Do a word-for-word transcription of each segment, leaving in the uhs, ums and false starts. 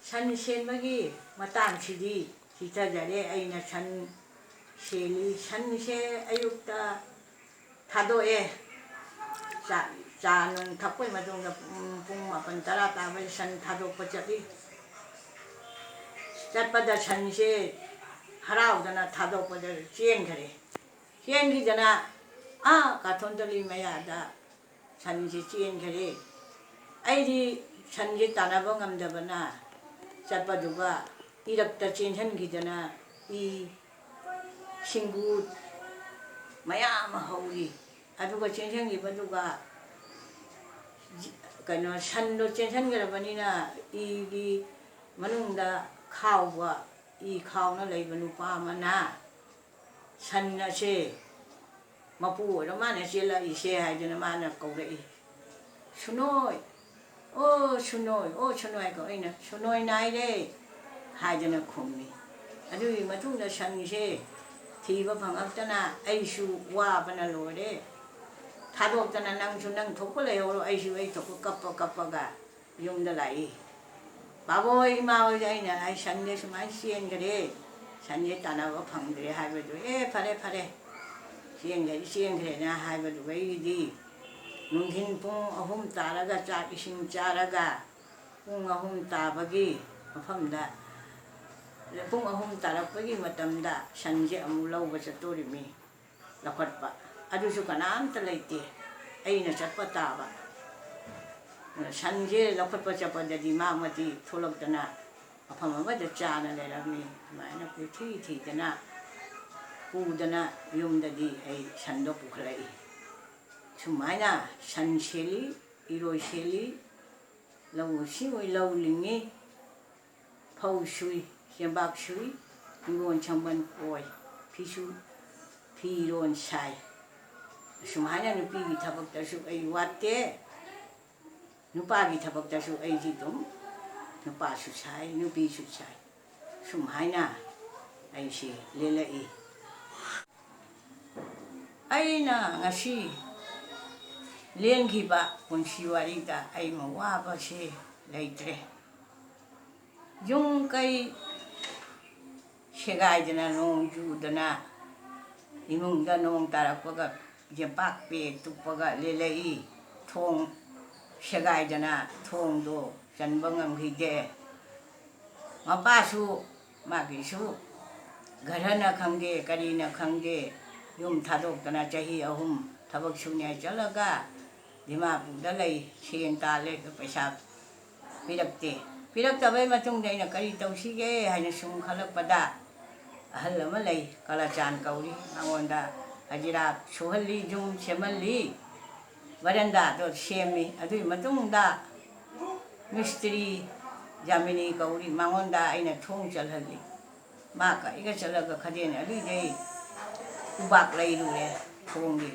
ꯁꯟ ꯁꯦꯟꯕꯒꯤ ꯃꯇꯥꯡꯁꯤꯗꯤ ꯆꯤꯊꯖꯔꯦ꯫ ꯑꯩꯅ ꯁꯟ ꯁꯦꯜꯂꯤ꯫ ꯁꯟꯁꯦ ꯑꯌꯨꯛꯇ ꯊꯥꯗꯣꯛꯑꯦ꯫ ꯆꯥ, ꯆꯥ ꯅꯨꯡ ꯊꯛꯄꯩ ꯃꯇꯨꯡꯗ ꯄꯨꯡ, ꯄꯨꯡ ꯃꯥꯄꯟ ꯇꯔꯥ ꯇꯥꯕꯗ ꯁꯟ ꯊꯥꯗꯣꯛꯄ ꯆꯠꯂꯤ꯫ ꯆꯠꯄꯗ ꯁꯟꯁꯦ ꯍꯔꯥꯎꯗꯅ ꯊꯥꯗꯣꯛꯄꯗ ꯆꯦꯟꯈꯔꯦ꯫ ꯆꯦꯟꯈꯤꯗꯅ ꯑꯥ ꯀꯥꯊꯣꯟꯗꯂꯤ ꯃꯌꯥꯗ ꯁꯟꯁꯦ ꯆꯦꯟꯈꯔꯦ꯫ ꯑꯩꯗꯤ ꯁꯟꯁꯦ ꯇꯥꯟꯅꯕ ꯉꯝꯗꯕꯅ ꯆꯠꯄꯗꯨꯒ ꯏꯔꯛꯇ ꯆꯦꯟꯁꯤꯟꯈꯤꯗꯅ ꯏ ꯁꯤꯡꯒꯨ ꯃꯌꯥꯝ ꯑꯃ ꯍꯧꯔꯤ꯫ ꯑꯗꯨꯒ ꯆꯦꯟꯁꯤꯟꯈꯤꯕꯗꯨꯒ ꯀꯩꯅꯣ, ꯁꯟꯗꯣ ꯆꯦꯟꯁꯤꯟꯈ꯭ꯔꯕꯅꯤꯅ ꯏꯒꯤ ꯃꯅꯨꯡꯗ ꯈꯥꯎꯕ, ꯏ ꯈꯥꯎꯅ ꯂꯩꯕ ꯅꯨꯄꯥ ꯑꯃꯅ ꯁꯟ ꯑꯁꯦ ꯃꯄꯨ ꯑꯣꯏꯔ ꯃꯥꯅ ꯆꯦꯜꯂꯛꯏꯁꯦ ꯍꯥꯏꯗꯅ ꯃꯥꯅ ꯀꯧꯔꯛꯏ꯫ "ꯁꯨꯅꯣꯏ, ꯑꯣ ꯁꯨꯅꯣꯏ, ꯑꯣ ꯁꯨꯅꯣꯏ" ꯀꯧ꯫ ꯑꯩꯅ, "ꯁꯨꯅꯣꯏ ꯅꯥꯏꯔꯦ" ꯍꯥꯏꯗꯅ ꯈꯨꯝꯃꯤ꯫ ꯑꯗꯨꯒꯤ ꯃꯇꯨꯡꯗ ꯁꯟꯁꯦ ꯊꯤꯕ ꯐꯪꯉꯛꯇꯅ ꯑꯩꯁꯨ ꯋꯥꯕꯅ ꯂꯣꯏꯔꯦ꯫ ꯊꯥꯗꯣꯛꯇꯅ ꯅꯪꯁꯨ ꯅꯪ ꯊꯣꯛꯄ ꯂꯩꯍꯧꯔꯣ, ꯑꯩꯁꯨ ꯑꯩ ꯊꯣꯛꯄ ꯀꯞꯄ ꯀꯞꯄꯒ ꯌꯨꯝꯗ ꯂꯥꯛꯏ꯫ "ꯕꯥꯕꯣꯏ, ꯏꯃꯥ ꯍꯣꯏꯗ ꯑꯩꯅ ꯍꯥꯏ ꯁꯟꯁꯦ ꯁꯨꯃꯥꯏꯅ ꯆꯦꯟꯈꯔꯦ, ꯁꯟꯁꯦ ꯇꯥꯟꯅꯕ ꯐꯪꯗ꯭ꯔꯦ" ꯍꯥꯏꯕꯗꯨ, "ꯑꯦ ꯐꯔꯦ ꯐꯔꯦ, ꯆꯦꯟꯈ꯭ꯔꯗꯤ ꯆꯦꯟꯈ꯭ꯔꯦꯅ" ꯍꯥꯏꯕꯗꯨꯒꯩꯒꯤꯗꯤ ꯅꯨꯡꯊꯤꯟ ꯄꯨꯡ ꯑꯍꯨꯝ ꯇꯥꯔꯒ ꯆꯥꯛ ꯏꯁꯤꯡ ꯆꯥꯔꯒ ꯄꯨꯡ ꯑꯍꯨꯝ ꯇꯥꯕꯒꯤ ꯃꯐꯝꯗ, ꯄꯨꯡ ꯑꯍꯨꯝ ꯇꯥꯔꯛꯄꯒꯤ ꯃꯇꯝꯗ ꯁꯟꯁꯦ ꯑꯃꯨꯛ ꯂꯧꯕ ꯆꯠꯇꯣꯔꯤꯃꯤ꯫ ꯂꯧꯈꯠꯄ ꯑꯗꯨꯁꯨ ꯀꯅꯥꯝꯇ ꯂꯩꯇꯦ꯫ ꯑꯩꯅ ꯆꯠꯄ ꯇꯥꯕ꯫ ꯁꯟꯁꯦ ꯂꯧꯈꯠꯄ ꯆꯠꯄꯗꯗꯤ ꯃꯥꯃꯗꯤ ꯊꯣꯛꯂꯛꯇꯅ ꯃꯐꯝ ꯑꯃꯗ ꯆꯥꯅ ꯂꯩꯔꯝꯃꯤ꯫ ꯑꯗꯨꯃꯥꯏꯅ ꯀꯣꯏꯊꯤ ꯊꯤꯗꯅ ꯄꯨꯗꯅ ꯌꯨꯝꯗꯗꯤ ꯑꯩ ꯁꯟꯗꯣ ꯄꯨꯈꯠꯂꯛꯏ꯫ ꯁꯨꯃꯥꯏꯅ ꯁꯟ ꯁꯦꯜꯂꯤ, ꯏꯔꯣꯏ ꯁꯦꯜꯂꯤ, ꯂꯧꯎ ꯁꯤꯡꯎ, ꯂꯧ ꯂꯤꯡꯉꯤ, ꯐꯧ ꯁꯨꯏ, ꯆꯦꯡꯕꯥꯛ ꯁꯨꯏ, ꯍꯤꯡꯒꯣꯜ ꯁꯝꯕꯜ ꯀꯣꯏ, ꯐꯤꯁꯨ ꯐꯤꯔꯣꯜ ꯁꯥꯏ꯫ ꯑꯁꯨꯃꯥꯏꯅ ꯅꯨꯄꯤꯒꯤ ꯊꯕꯛꯇꯁꯨ ꯑꯩ ꯋꯥꯠꯇꯦ, ꯅꯨꯄꯥꯒꯤ ꯊꯕꯛꯇꯁꯨ ꯑꯩꯗꯤ ꯑꯗꯨꯝ ꯅꯨꯄꯥꯁꯨ ꯁꯥꯏ, ꯅꯨꯄꯤꯁꯨ ꯁꯥꯏ꯫ ꯁꯨꯝ ꯍꯥꯏꯅ ꯑꯩꯁꯤ ꯂꯦꯜꯂꯛꯏ꯫ ꯑꯩꯅ ꯉꯁꯤ ꯂꯦꯟꯈꯤꯕ ꯄꯨꯟꯁꯤ ꯋꯥꯔꯤꯗ ꯑꯩ ꯋꯥꯕꯁꯤ ꯂꯩꯇ꯭ꯔꯦ꯫ ꯌꯨꯝ ꯀꯩ ꯁꯦꯒꯥꯏꯗꯅ, ꯅꯣꯡ ꯆꯨꯗꯅ, ꯏꯃꯨꯡꯗ ꯅꯣꯡ ꯇꯥꯔꯛꯄꯒ ꯌꯦꯝꯄꯥꯛ ꯄꯦꯛ ꯇꯨꯞꯄꯒ ꯂꯦꯜꯂꯛꯏ꯫ ꯊꯣꯡ ꯁꯦꯒꯥꯏꯗꯅ ꯊꯣꯡꯗꯣ ꯆꯟꯕ ꯉꯝꯈꯤꯗꯦ꯫ ꯃꯄꯥꯁꯨ ꯃꯥꯒꯤꯁꯨ ꯘꯔꯅ ꯈꯪꯗꯦ, ꯀꯔꯤꯅ ꯈꯪꯗꯦ, ꯌꯨꯝ ꯊꯥꯗꯣꯛꯇꯅ ꯆꯍꯤ ꯑꯍꯨꯝ ꯊꯕꯛ ꯁꯨꯅꯤꯡꯉꯥꯏ ꯆꯠꯂꯒ ꯗꯤꯃꯥꯄꯨꯔꯗ ꯂꯩ, ꯁꯦꯟ ꯇꯥꯜꯂꯦ, ꯄꯩꯁꯥ ꯄꯤꯔꯛꯇꯦ꯫ ꯄꯤꯔꯛꯇꯕꯩ ꯃꯇꯨꯡꯗ ꯑꯩꯅ ꯀꯔꯤ ꯇꯧꯁꯤꯒꯦ ꯍꯥꯏꯅ ꯁꯨꯝ ꯈꯜꯂꯛꯄꯗ, ꯑꯍꯜ ꯑꯃ ꯂꯩ, ꯀꯂꯥꯆꯥꯟ ꯀꯧꯔꯤ, ꯃꯉꯣꯟꯗ ꯍꯖꯤꯔꯥ ꯁꯨꯍꯜꯂꯤ, ꯌꯨꯝ ꯁꯦꯝꯍꯜꯂꯤ, ꯕꯔꯟꯗꯥꯗꯣ ꯁꯦꯝꯃꯤ꯫ ꯑꯗꯨꯒꯤ ꯃꯇꯨꯡꯗ ꯃꯤꯁꯇ꯭ꯔꯤ ꯖꯥꯃꯤꯅꯤ ꯀꯧꯔꯤ, ꯃꯉꯣꯟꯗ ꯑꯩꯅ ꯊꯣꯡ ꯆꯜꯍꯜꯂꯤ꯫ ꯃꯥꯒ ꯑꯩꯒ ꯆꯠꯂꯒ ꯈꯗꯦꯟ ꯑꯗꯨꯏꯗꯩ ꯎꯕꯥꯛ ꯂꯩꯔꯨꯔꯦ꯫ ꯊꯣꯡꯒꯤ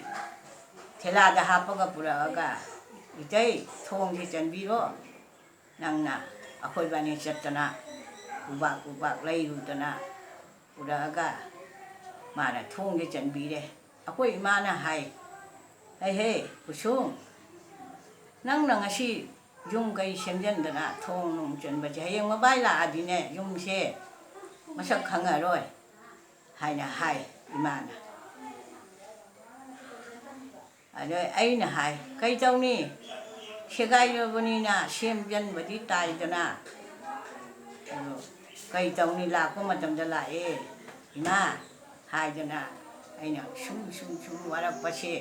ꯊꯦꯂꯥꯗ ꯍꯥꯞꯄꯒ ꯄꯨꯔꯛꯑꯒ, "ꯏꯇꯩ, ꯊꯣꯡꯁꯤ ꯆꯟꯕꯤꯔꯣ, ꯅꯪꯅ ꯑꯩꯈꯣꯏꯕꯥꯅꯤ ꯆꯠꯇꯅ ꯎꯕꯥꯛ ꯎꯕꯥꯛ ꯂꯩꯔꯨꯗꯅ ꯄꯨꯔꯛꯑꯒ ꯃꯥꯅ ꯊꯣꯡꯁꯦ ꯆꯟꯕꯤꯔꯦ꯫" ꯑꯩꯈꯣꯏ ꯏꯃꯥꯅ ꯍꯥꯏ, "ꯍꯩ ꯍꯦ, ꯀꯨꯁꯨꯝ, ꯅꯪꯅ ꯉꯁꯤ ꯌꯨꯝ ꯀꯩ ꯁꯦꯝꯖꯤꯟꯗꯅ ꯊꯣꯡ ꯅꯨꯡ ꯆꯟꯕꯁꯦ ꯍꯌꯦꯡ ꯃꯕꯥꯏ ꯂꯥꯛꯑꯗꯤꯅꯦ ꯌꯨꯝꯁꯦ ꯃꯁꯛ ꯈꯪꯉꯔꯣꯏ" ꯍꯥꯏꯅ ꯍꯥꯏ ꯏꯃꯥꯅ꯫ ꯑꯗ ꯑꯩꯅ ꯍꯥꯏ, "ꯀꯩ ꯇꯧꯅꯤ? ꯁꯦꯒꯥꯏꯔꯕꯅꯤꯅ ꯁꯦꯝꯖꯤꯟꯕꯗꯤ ꯇꯥꯏꯗꯅ꯫ ꯑꯗꯣ ꯀꯩ ꯇꯧꯅꯤ? ꯂꯥꯛꯄ ꯃꯇꯝꯗ ꯂꯥꯛꯑꯦ, ꯏꯃꯥ" ꯍꯥꯏꯗꯅ꯫ ꯑꯩꯅ ꯁꯨꯝ ꯁꯨꯝ ꯁꯨꯝ ꯋꯥꯔꯛꯄꯁꯦ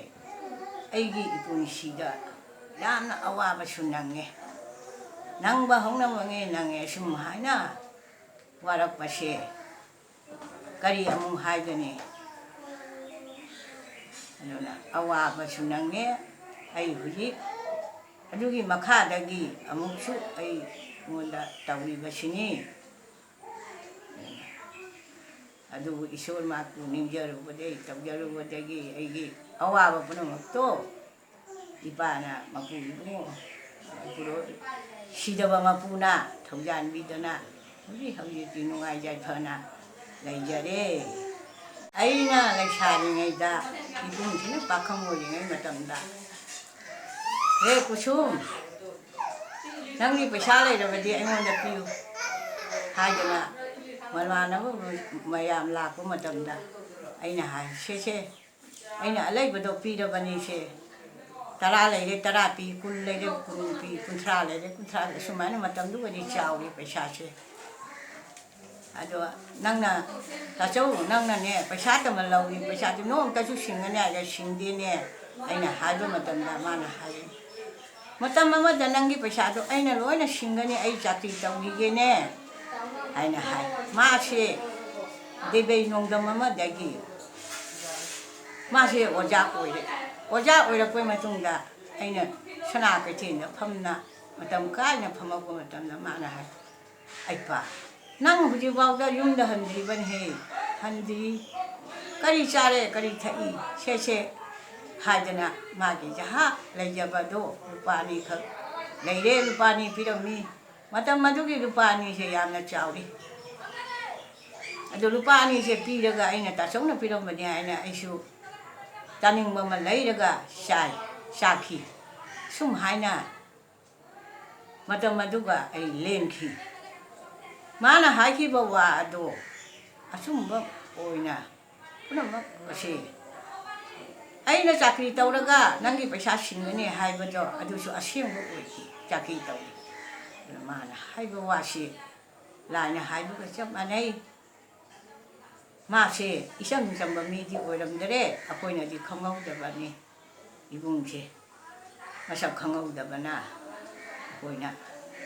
ꯑꯩꯒꯤ ꯏꯄꯨꯟꯁꯤꯗ ꯌꯥꯝꯅ ꯑꯋꯥꯕꯁꯨ ꯅꯪꯉꯦ꯫ ꯅꯪꯕ ꯍꯧꯅꯃꯛꯅꯦ ꯅꯪꯉꯦ꯫ ꯁꯨꯝ ꯍꯥꯏꯅ ꯋꯥꯔꯛꯄꯁꯦ ꯀꯔꯤ ꯑꯃꯨꯛ ꯍꯥꯏꯒꯅꯤ? ꯑꯗꯨꯅ ꯑꯋꯥꯕꯁꯨ ꯅꯪꯉꯦ꯫ ꯑꯩ ꯍꯧꯖꯤꯛ ꯑꯗꯨꯒꯤ ꯃꯈꯥꯗꯒꯤ ꯑꯃꯨꯛꯁꯨ ꯑꯩꯉꯣꯟꯗ ꯇꯧꯔꯤꯕꯁꯤꯅꯤ꯫ ꯑꯗꯨꯕꯨ ꯏꯁꯣꯔ ꯃꯍꯥꯛꯄꯨ ꯅꯤꯡꯖꯔꯨꯕꯗꯒꯤ, ꯇꯧꯖꯔꯨꯕꯗꯒꯤ ꯑꯩꯒꯤ ꯑꯋꯥꯕ ꯄꯨꯝꯅꯃꯛꯇꯣ ꯏꯄꯥꯅ, ꯃꯄꯨ ꯏꯕꯨꯡꯉꯣ, ꯃꯄꯨꯔꯣꯏ ꯁꯤꯗꯕ ꯃꯄꯨꯅ ꯊꯧꯖꯥꯟꯕꯤꯗꯅ ꯍꯧꯖꯤꯛ ꯍꯧꯖꯤꯛꯇꯤ ꯅꯨꯡꯉꯥꯏ ꯌꯥꯏꯐꯅ ꯂꯩꯖꯔꯦ꯫ ꯑꯩꯅ ꯂꯩꯁꯥꯔꯤꯉꯩꯗ, ꯏꯕꯨꯡꯁꯤꯅ ꯄꯥꯈꯪ ꯑꯣꯏꯔꯤꯉꯩ ꯃꯇꯝꯗ, "ꯍꯦ ꯀꯨꯁꯨꯝ, ꯅꯪꯒꯤ ꯄꯩꯁꯥ ꯂꯩꯔꯕꯗꯤ ꯑꯩꯉꯣꯟꯗ ꯄꯤꯌꯨ" ꯍꯥꯏꯗꯅ ꯃꯃꯥꯟꯅꯕ ꯃꯌꯥꯝ ꯂꯥꯛꯄ ꯃꯇꯝꯗ ꯑꯩꯅ ꯍꯥꯏ, "ꯁꯦ, ꯁꯦ, ꯑꯩꯅ ꯑꯂꯩꯕꯗꯣ ꯄꯤꯔꯕꯅꯤ, ꯁꯦ, ꯇꯔꯥ ꯂꯩꯔꯦ, ꯇꯔꯥ ꯄꯤ, ꯀꯨꯟ ꯂꯩꯔꯦ, ꯀꯨꯟ ꯄꯤ, ꯀꯨꯟꯊ꯭ꯔꯥ ꯂꯩꯔꯦ, ꯀꯨꯟꯊ꯭ꯔꯥ ꯄꯤ", ꯑꯁꯨꯃꯥꯏꯅ ꯃꯇꯝꯗꯨꯒꯗꯤ ꯆꯥꯎꯔꯤ ꯄꯩꯁꯥꯁꯦ꯫ ꯑꯗꯣ ꯅꯪꯅ, ꯇꯥꯆꯧ, ꯅꯪꯅꯅꯦ ꯄꯩꯁꯥ ꯇꯝꯅ ꯂꯧꯏ, ꯄꯩꯁꯥꯗꯨ ꯅꯣꯡꯃꯇꯁꯨ ꯁꯤꯡꯒꯅꯤ ꯍꯥꯏꯔꯒ ꯁꯤꯡꯗꯦꯅꯦ꯫ ꯑꯩꯅ ꯍꯥꯏꯕ ꯃꯇꯝꯗ ꯃꯥꯅ ꯍꯥꯏꯔꯦ, "ꯃꯇꯝ ꯑꯃꯗ ꯅꯪꯒꯤ ꯄꯩꯁꯥꯗꯣ ꯑꯩꯅ ꯂꯣꯏꯅ ꯁꯤꯡꯒꯅꯤ, ꯑꯩ ꯆꯥꯀ꯭ꯔꯤ ꯇꯧꯈꯤꯒꯦꯅꯦ" ꯍꯥꯏꯅ ꯍꯥꯏ꯫ ꯃꯥꯁꯦ ꯗꯦꯕꯦ ꯅꯣꯡꯗꯝ ꯑꯃꯗꯒꯤ ꯃꯥꯁꯦ ꯑꯣꯖꯥ ꯑꯣꯏꯔꯦ꯫ ꯑꯣꯖꯥ ꯑꯣꯏꯔꯛꯄꯩ ꯃꯇꯨꯡꯗ ꯑꯩꯅ ꯁꯅꯥ ꯀꯩꯊꯦꯜꯗ ꯐꯝꯅ ꯃꯇꯝ ꯀꯥꯏꯅ ꯐꯝꯃꯛꯄ ꯃꯇꯝꯗ ꯃꯥꯅ ꯍꯥꯏ, "ꯑꯩꯄꯥ, ꯅꯪ ꯍꯧꯖꯤꯛꯐꯥꯎꯗ ꯌꯨꯝꯗ ꯍꯟꯗ꯭ꯔꯤꯕꯅꯤꯍꯦ, ꯍꯟꯗ꯭ꯔꯤ, ꯀꯔꯤ ꯆꯥꯔꯦ, ꯀꯔꯤ ꯊꯛꯏ, ꯁꯦ, ꯁꯦ" ꯍꯥꯏꯗꯅ ꯃꯥꯒꯤ ꯖꯍꯥ ꯂꯩꯖꯕꯗꯣ ꯂꯨꯄꯥ ꯑꯅꯤꯈꯛ ꯂꯩꯔꯦ, ꯂꯨꯄꯥ ꯑꯅꯤ ꯄꯤꯔꯝꯃꯤ꯫ ꯃꯇꯝ ꯑꯗꯨꯒꯤ ꯂꯨꯄꯥ ꯑꯅꯤꯁꯦ ꯌꯥꯝꯅ ꯆꯥꯎꯔꯤ꯫ ꯑꯗꯨ ꯂꯨꯄꯥ ꯑꯅꯤꯁꯦ ꯄꯤꯔꯒ ꯑꯩꯅ ꯇꯥꯆꯧꯅ ꯄꯤꯔꯝꯕꯅꯤ ꯍꯥꯏꯅ ꯑꯩꯁꯨ ꯆꯥꯅꯤꯡꯕ ꯑꯃ ꯂꯩꯔꯒ ꯆꯥꯏ, ꯆꯥꯈꯤ꯫ ꯁꯨꯝ ꯍꯥꯏꯅ ꯃꯇꯝ ꯑꯗꯨꯒ ꯑꯩ ꯂꯦꯟꯈꯤ꯫ ꯃꯥꯅ ꯍꯥꯏꯈꯤꯕ ꯋꯥ ꯑꯗꯣ ꯑꯆꯨꯝꯕ ꯑꯣꯏꯅ ꯄꯨꯝꯅꯃꯛ ꯑꯁꯤ ꯑꯩꯅ ꯆꯥꯀ꯭ꯔꯤ ꯇꯧꯔꯒ ꯅꯪꯒꯤ ꯄꯩꯁꯥ ꯁꯤꯡꯒꯅꯤ ꯍꯥꯏꯕꯗꯣ ꯑꯗꯨꯁꯨ ꯑꯁꯦꯡꯕ ꯑꯣꯏꯈꯤ, ꯆꯥꯀ꯭ꯔꯤ ꯇꯧꯔꯤ꯫ ꯑꯗꯨꯅ ꯃꯥꯅ ꯍꯥꯏꯕ ꯋꯥꯁꯤ ꯂꯥꯏꯅ ꯍꯥꯏꯕꯒ ꯆꯞ ꯃꯥꯟꯅꯩ꯫ ꯃꯥꯁꯦ ꯏꯆꯝ ꯆꯝꯕ ꯃꯤꯗꯤ ꯑꯣꯏꯔꯝꯗꯔꯦ, ꯑꯩꯈꯣꯏꯅꯗꯤ ꯈꯪꯍꯧꯗꯕꯅꯤ꯫ ꯏꯕꯨꯡꯁꯦ ꯃꯁꯛ ꯈꯪꯍꯧꯗꯕꯅ ꯑꯩꯈꯣꯏꯅ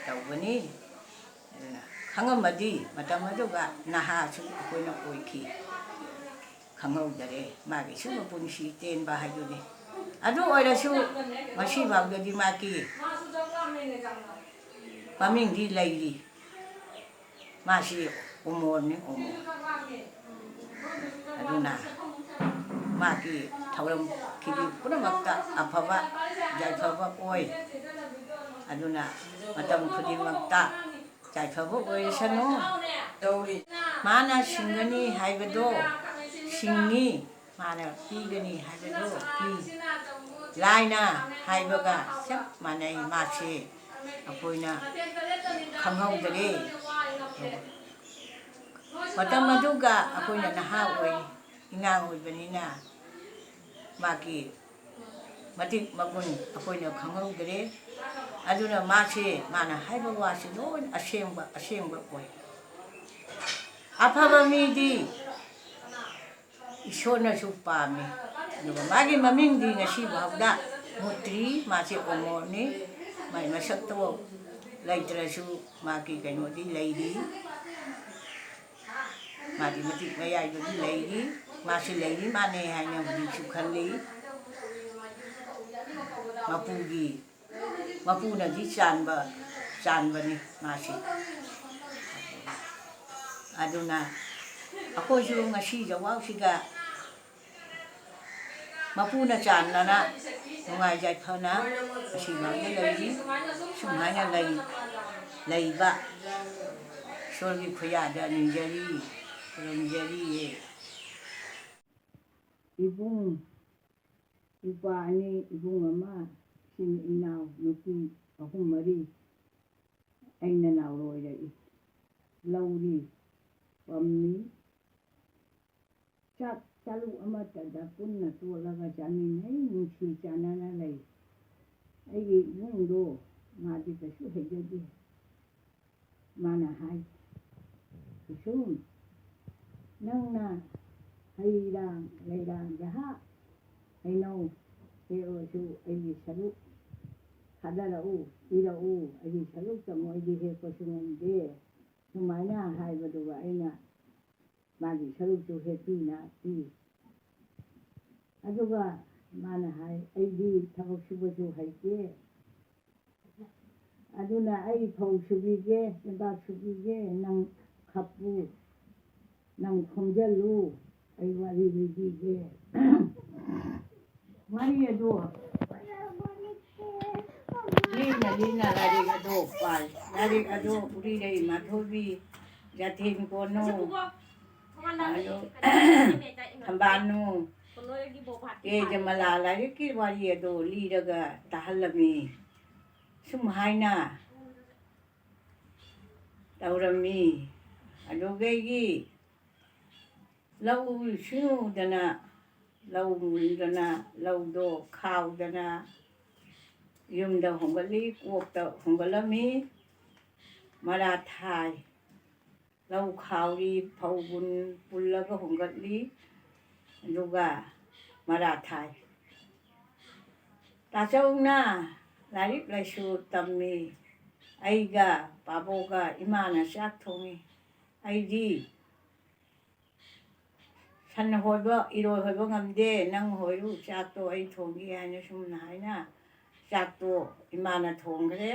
ꯇꯧꯕꯅꯤ꯫ ꯑꯗꯨꯅ ꯈꯪꯉꯝꯃꯗꯤ ꯃꯇꯝ ꯑꯗꯨꯒ ꯅꯍꯥꯁꯨ ꯑꯩꯈꯣꯏꯅ ꯑꯣꯏꯈꯤ, ꯈꯪꯍꯧꯗꯔꯦ꯫ ꯃꯥꯒꯤ ꯁꯨꯝꯕ ꯄꯨꯟꯁꯤ ꯇꯦꯟꯕ ꯍꯥꯏꯗꯨꯅꯤ꯫ ꯑꯗꯨ ꯑꯣꯏꯔꯁꯨ ꯉꯁꯤꯐꯥꯎꯗꯗꯤ ꯃꯥꯒꯤ ꯃꯃꯤꯡꯗꯤ ꯂꯩꯔꯤ꯫ ꯃꯥꯁꯤ ꯑꯃꯣꯔꯅꯤ, ꯑꯃꯣꯔ꯫ ꯑꯗꯨꯅ ꯃꯥꯒꯤ ꯊꯧꯔꯝ ꯈꯤꯗꯤ ꯄꯨꯝꯅꯃꯛꯇ ꯑꯐꯕ ꯌꯥꯏꯐꯕ ꯑꯣꯏ꯫ ꯑꯗꯨꯅ ꯃꯇꯝ ꯈꯨꯗꯤꯡꯃꯛꯇ ꯌꯥꯏꯐꯕ ꯑꯣꯏꯔꯁꯅꯨ꯫ ꯃꯥꯅ ꯁꯤꯡꯒꯅꯤ ꯍꯥꯏꯕꯗꯣ ꯁꯤꯡꯉꯤ, ꯃꯥꯅ ꯄꯤꯒꯅꯤ ꯍꯥꯏꯕꯗꯣ ꯄꯤ꯫ ꯂꯥꯏꯅ ꯍꯥꯏꯕꯒ ꯆꯞ ꯃꯥꯟꯅꯩ꯫ ꯃꯥꯁꯦ ꯑꯩꯈꯣꯏꯅ ꯈꯪꯍꯧꯗꯔꯦ꯫ ꯃꯇꯝ ꯑꯗꯨꯒ ꯑꯩꯈꯣꯏꯅ ꯅꯍꯥ ꯑꯣꯏ, ꯑꯉꯥꯡ ꯑꯣꯏꯕꯅꯤꯅ ꯃꯥꯒꯤ ꯃꯇꯤꯛ ꯃꯒꯨꯟ ꯑꯩꯈꯣꯏꯅ ꯈꯪꯍꯧꯗ꯭ꯔꯦ꯫ ꯑꯗꯨꯅ ꯃꯥꯁꯦ, ꯃꯥꯅ ꯍꯥꯏꯕ ꯋꯥꯁꯤ ꯂꯣꯏꯅ ꯑꯁꯦꯡꯕ, ꯑꯁꯦꯡꯕ ꯑꯣꯏ꯫ ꯑꯐꯕ ꯃꯤꯗꯤ ꯏꯁꯣꯔꯅꯁꯨ ꯄꯥꯝꯃꯤ꯫ ꯑꯗꯨꯒ ꯃꯥꯒꯤ ꯃꯃꯤꯡꯗꯤ ꯉꯁꯤ ꯐꯥꯎꯗ ꯃꯨꯠꯇ꯭ꯔꯤ꯫ ꯃꯥꯁꯦ ꯑꯃꯣꯔꯅꯤ꯫ ꯃꯥꯒꯤ ꯃꯁꯛꯇꯣ ꯂꯩꯇ꯭ꯔꯁꯨ ꯃꯥꯒꯤ ꯀꯩꯅꯣꯗꯤ ꯂꯩꯔꯤ꯫ ꯃꯥꯗꯤ ꯃꯇꯤꯛ ꯃꯌꯥꯏꯗꯗꯤ ꯂꯩꯔꯤ꯫ ꯃꯥꯁꯤ ꯂꯩꯔꯤ ꯃꯥꯅꯦ ꯍꯥꯏꯅ ꯍꯧꯖꯤꯛꯁꯨ ꯈꯜꯂꯤ꯫ ꯃꯄꯨꯒꯤ, ꯃꯄꯨꯅꯗꯤ ꯆꯥꯟꯕ, ꯆꯥꯟꯕꯅꯤ ꯃꯥꯁꯤ꯫ ꯑꯗꯨꯅ ꯑꯩꯈꯣꯏꯁꯨ ꯉꯁꯤ ꯖꯋꯥꯎꯁꯤꯗ ꯃꯄꯨꯅ ꯆꯥꯟꯗꯅ ꯅꯨꯡꯉꯥꯏ ꯌꯥꯏꯐꯅ ꯑꯁꯤꯐꯥꯎꯗ ꯂꯩꯔꯤ꯫ ꯁꯨꯃꯥꯏꯅ ꯂꯩ, ꯂꯩꯕ ꯏꯁꯣꯔꯒꯤ ꯈꯨꯌꯥꯗ ꯅꯤꯖꯔꯤ, ꯈꯨꯔꯨꯝꯖꯔꯤꯌꯦ꯫ ꯏꯕꯨꯡ, ꯏꯄ꯭ꯋꯥ ꯑꯅꯤ, ꯏꯕꯨꯡ ꯑꯃ, ꯏꯆꯤꯟ ꯏꯅꯥꯎ ꯅꯨꯄꯤ ꯑꯍꯨꯝ ꯃꯔꯤ ꯑꯩꯅ ꯅꯥꯎꯔꯣꯏꯔꯛꯏ꯫ ꯂꯧꯔꯤ, ꯄꯝꯃꯤ꯫ ꯆꯥꯛ ꯆꯥꯂꯨꯛ ꯑꯃꯠꯇꯗ ꯄꯨꯟꯅ ꯇꯣꯠꯂꯒ ꯆꯥꯃꯤꯟꯅꯩ, ꯅꯨꯡꯁꯤ ꯆꯥꯟꯅꯅ ꯂꯩ꯫ ꯑꯩꯒꯤ ꯏꯕꯨꯡꯗꯣ ꯃꯥꯗꯤ ꯀꯩꯁꯨ ꯍꯩꯖꯗꯦ꯫ ꯃꯥꯅ ꯍꯥꯏ, "ꯀꯨꯁꯨꯝ, ꯅꯪꯅ ꯍꯩ ꯔꯥ ꯂꯩꯔꯥ ꯖꯍꯥ ꯍꯩꯅꯧ ꯍꯦꯛꯑꯁꯨ ꯑꯩꯒꯤ ꯁꯔꯨꯛ ꯊꯥꯗꯔꯛꯎ, ꯄꯤꯔꯛꯎ, ꯑꯩꯒꯤ ꯁꯔꯨꯛꯇ ꯃꯣꯏꯗꯤ ꯍꯦꯛꯄꯁꯨ ꯉꯝꯗꯦ"꯫ ꯁꯨꯃꯥꯏꯅ ꯍꯥꯏꯕꯗꯨꯒ ꯑꯩꯅ ꯃꯥꯒꯤ ꯁꯔꯨꯛꯁꯨ ꯍꯦꯛꯄꯤꯅ ꯄꯤ꯫ ꯑꯗꯨꯒ ꯃꯥꯅ ꯍꯥꯏ, "ꯑꯩꯗꯤ ꯊꯕꯛ ꯁꯨꯕꯁꯨ ꯍꯩꯇꯦ, ꯑꯗꯨꯅ ꯑꯩ ꯐꯧ ꯁꯨꯕꯤꯒꯦ, ꯂꯩꯕꯥꯛ ꯁꯨꯕꯤꯒꯦ, ꯅꯪ ꯈꯞꯄꯨ, ꯅꯪ ꯈꯣꯝꯖꯜꯂꯨ, ꯑꯩ ꯋꯥꯔꯤ ꯂꯤꯕꯤꯒꯦ"꯫ ꯋꯥꯔꯤ ꯑꯗꯣ, ꯂꯤꯅ ꯂꯤꯅ ꯂꯥꯏꯔꯤꯛ ꯑꯗꯣ ꯄꯥꯏ꯫ ꯂꯥꯏꯔꯤꯛ ꯑꯗꯣ ꯎꯔꯤꯔꯩ ꯃꯥꯊꯣꯏꯕꯤ, ꯖꯥꯊꯦꯟ ꯀꯣꯅꯨ, ꯑꯗꯣ ꯊꯝꯕꯥꯜꯅꯨ, ꯀꯦ ꯖꯃꯂꯥ ꯂꯥꯏꯔꯤꯛꯀꯤ ꯋꯥꯔꯤ ꯑꯗꯣ ꯂꯤꯔꯒ ꯇꯥꯍꯜꯂꯝꯃꯤ꯫ ꯁꯨꯝ ꯍꯥꯏꯅ ꯇꯧꯔꯝꯃꯤ꯫ ꯑꯗꯨꯗꯒꯤ ꯂꯧ ꯁꯤꯡꯎꯗꯅ, ꯂꯧ ꯃꯨꯟꯗꯅ, ꯂꯧꯗꯣ ꯈꯥꯎꯗꯅ ꯌꯨꯝꯗ ꯍꯣꯡꯒꯠꯂꯤ, ꯀꯣꯛꯇ ꯍꯣꯡꯒꯠꯂꯝꯃꯤ, ꯃꯔꯥ ꯊꯥꯏ꯫ ꯂꯧ ꯈꯥꯎꯔꯤ, ꯐꯧ ꯍꯨꯟ ꯄꯨꯜꯂꯒ ꯍꯣꯡꯒꯠꯂꯤ, ꯑꯗꯨꯒ ꯃꯔꯥ ꯊꯥꯏ꯫ ꯇꯥꯆꯧꯅ ꯂꯥꯏꯔꯤꯛ ꯂꯥꯏꯁꯨ ꯇꯝꯃꯤ꯫ ꯑꯩꯒ ꯄꯥꯕꯣꯒ ꯏꯃꯥꯅ ꯆꯥꯛ ꯊꯣꯡꯉꯤ꯫ ꯑꯩꯗꯤ ꯁꯟ ꯍꯣꯏꯕ, ꯏꯔꯣꯏ ꯍꯣꯏꯕ ꯉꯝꯗꯦ, ꯅꯪ ꯍꯣꯏꯔꯨ ꯆꯥꯛꯇꯣ, ꯑꯩ ꯊꯣꯡꯒꯦ ꯍꯥꯏꯅ ꯁꯨꯝꯅ ꯍꯥꯏꯅ ꯆꯥꯛꯇꯣ ꯏꯃꯥꯅ ꯊꯣꯡꯈ꯭ꯔꯦ꯫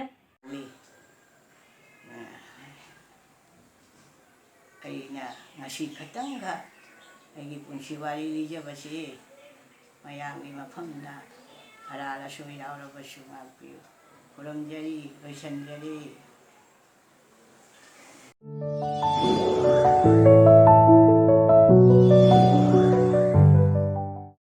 ꯑꯩꯅ ꯉꯁꯤ ꯈꯛꯇꯪꯒ ꯑꯩꯒꯤ ꯄꯨꯟꯁꯤ ꯋꯥꯔꯤ ꯂꯤꯖꯕꯁꯤ ꯃꯌꯥꯝꯒꯤ ꯃꯐꯝꯗ ꯑꯔꯥꯜ ꯑꯁꯣꯏ ꯌꯥꯎꯔꯕꯁꯨ ꯉꯥꯛꯄꯤꯌꯨ꯫ ꯈꯨꯔꯨꯝꯖꯔꯤ, ꯂꯣꯏꯁꯤꯟꯖꯔꯤ꯫